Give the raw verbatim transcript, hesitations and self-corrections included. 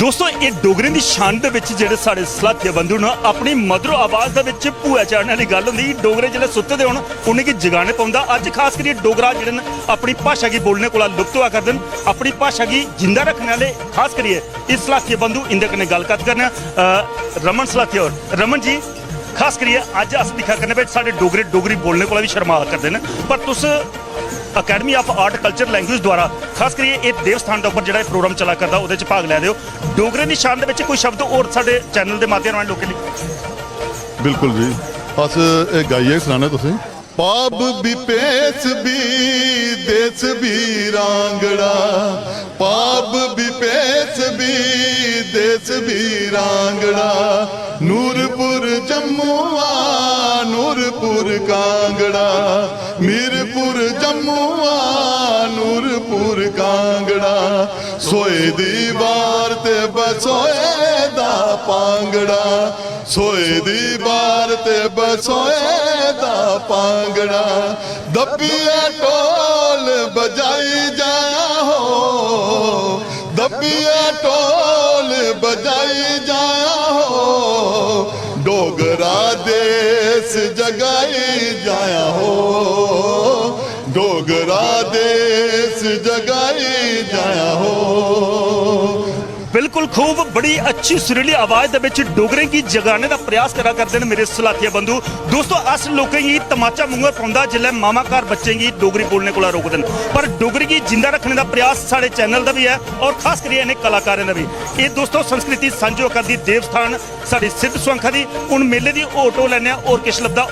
दोस्तों, एह् डोगरें दी शान दे बिच जेह्ड़े साढ़े सलाथिया बंधु न, अपनी मधुर आवाज दे बिच भूआ चाढ़ने आह्ली गल्ल होंदी। डोगरे जिसलै सुत्ते दे होन, उ'नेंगी जगाने पौंदा। अज्ज खास करियै डोगरा जेह्ड़े न, अपनी भाशा गी बोलने कोला लुप्त होआ करदे न। अपनी भाशा गी जिंदा रक्खने आह्ले खास करियै इस सलाथिया बंधु, इं'दे कन्नै गल्ल कत्थ करने आं। अ, रमन सलाथिया होर, रमन जी, खास करियै अज्ज अस दिक्खा करने भाई, साढ़े डोगरे डोगरी बोलने कोला बी शर्मा करदे न, पर तुस academy of art culture language द्वारा खास करियै एह् देवस्थान दे उप्पर जेह्ड़ा एह् प्रोग्राम चला करदा, ओह्दे च भाग लै दे ओ। डोगरें दी शान दे बिच कोई शब्द होर साढ़े चैनल दे माध्यम राहें लोकें लेई? बिल्कुल जी, अस एह् गाइयै सनाने तुसें। पाप भी पेस भी देस भी रांगड़ा, पाप भी पेस भी देस भी रांगड़ा। नूरपुर जम्मुआ, नूरपुर कांगड़ा, मीरपुर जम्मुआ, नूरपुर कांगड़ा। सोए दीवार ते बसोए दा पांगड़ा, सोए दीवार ते बसोए दा पांगड़ा। दब्बिया ढोल बजाई जाया हो, दब्बिया ढोल बजाई जाया हो। डोगरा देश जगाई जाया हो, डोगरा देश जगाई जाया हो। बिल्कुल खूब, बड़ी अच्छी सुरीली आवाज दे बिच डोगरें गी जगाने दा प्रयास करा करदे न मेरे सलाथिया बंधु। दोस्तों, अस लोकें गी तमाचा मूंहै पौंदा जिसलै मामा घर बच्चें गी डोगरी बोलने कोला रोकदे न, पर डोगरी गी जिंदा रक्खने दा प्रयास साढ़े चैनल दा बी ऐ और खास करियै इ'नें कलाकारें दा बी। एह् दोस्तों, संस्कृति सांझो करदी देवस्थान साढ़ी सिद्ध सुआंखा दी। हून मेले दी होर टो लैने आं, होर किश लभदा।